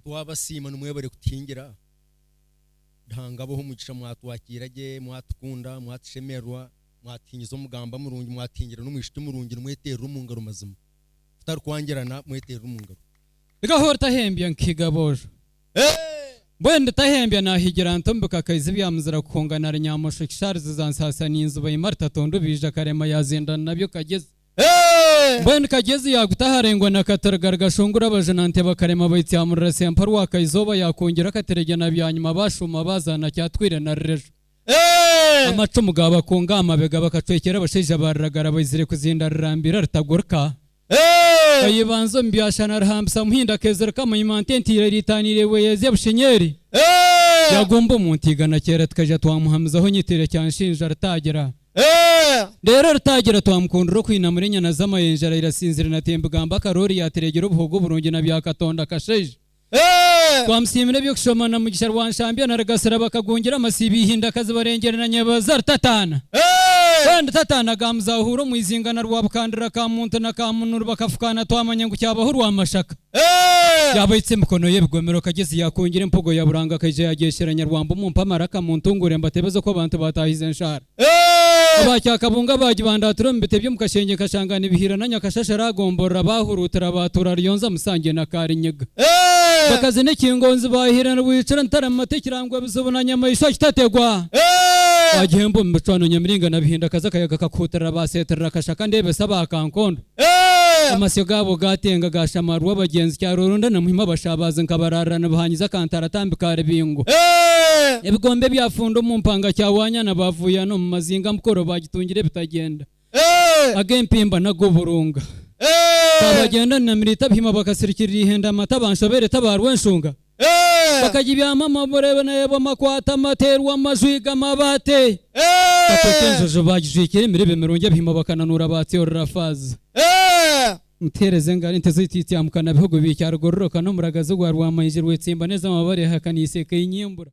Twabasiima nimwebare kutuhingira. Ruhanga abahe omugisha mwatwakiira gye, mwatukunda, mwatushemererwa, mwatuhingiza omugamba murungi, mwatuhingira n'omwishiki murungi nimweterera omu ngaro mazima. Tutari kwangirana mweterere omu ngaro. Rigaho ritahembya nkihiga aboojo. Mbwenu ritahembya naahigira nta omu bikakaizi bya muzira kuhunga na rinyamosho kishaarizi za nsaasa ninziba ima ritatonda obiija karema yaazindana nabyo Kagyezi. Mbwenu Kagyezi yaaguta aharengwa na Katarga rigashongora abajuna nte bakarema baitsyamurira Sempa Rwakaizooba yaakungira Kateregye na Byanyima baashuuma baazaana Kyatwire na Rureju. Amacumu gaabakunga aha mabega bakacwekyera abashaija ba Ruragara baizire kuzinda Rurambira rutagurika. Kayibanza omu byashana Ruhambisa Muhinda akeezirika Muhima Nte Ntiire Riitaaniire Bweyezi Bushenyeeri Yagomba omu ntiigana Kyera tukaija twamuhamizaho Nyitiire Kyanshinja Rutagira Reero Rutagira twamukundira okwinamura enyana z'amayenje Araire asinzire na Tembigamba Akaroori yatereegyera obuhogo burungi na Byakatonda Kashaija Twamusiimira eby'okushoma na Mugisha Rwanshambya na Rugasira bakagungira amasiiba Ihindakazi Barengyere na Nyebaza Rutataana. Kandi Rutataana gaamuzahuura omu izinga na Rwabukandira Kamuntu na Kamunuru bakafukaana twamanya ngu kyabaho Rwamashaka. Yaabaitsa emikono ye ebigomero Kagyezi yaakungira empogo ya Buranga akaija yaagyesheranya Rwamba omumpe amaraka muntunguure mbatebeze oku abantu baataahize enshara. Aba Kyakabunga baagibandaatira omu bitebyo omu kashengye nkashanga nibihiira na Nyakashasha aragomborora baahuruutira baatuura Ruyonza Musangye na Karinyiga. Bakazi n'ekingonzi baahiira na Rwicura Ntarama Tekirangwa Bizibu na Nyamaishwa Kitategwa. Baagihemba omu bicwano Nyamiringa na Bihinda Kazi akayaga kakuhuutirira baaseeterera Kashaka Ndeebesa ba Kankondo. Amasyo gaabo gaatenga gaashamarwa abagyenzi Kyarorunda na Muhima Abashaabaazi nkabaraarira nibahanyiza Kantaratambika ka Rubingo. Ebigombe byafunda omu mpanga Kyawanyana baavuuyana omu mazinga Mukoro baagitungire ebitagyenda Ag'empimba n'ag'oburunga. Kaabagyenda na Miriita Bihima bakasirikirira eihenda Amata banshobere tabaarwa enshonga Bakagibyama amabureebe nayeebwa amakwata amateerwa amajwi g'amabaate Katoka enjojo baagijwikire emirebe mirungi Abihima bakananuura baatyorora faaza. Muteereze engaro ente zaitu ityamuka na bihogo biikyarugororoka n'omuragazi gwa Rwamaingi Rwetsimba n'ez'amabare ehakaniise ekeinyimbura.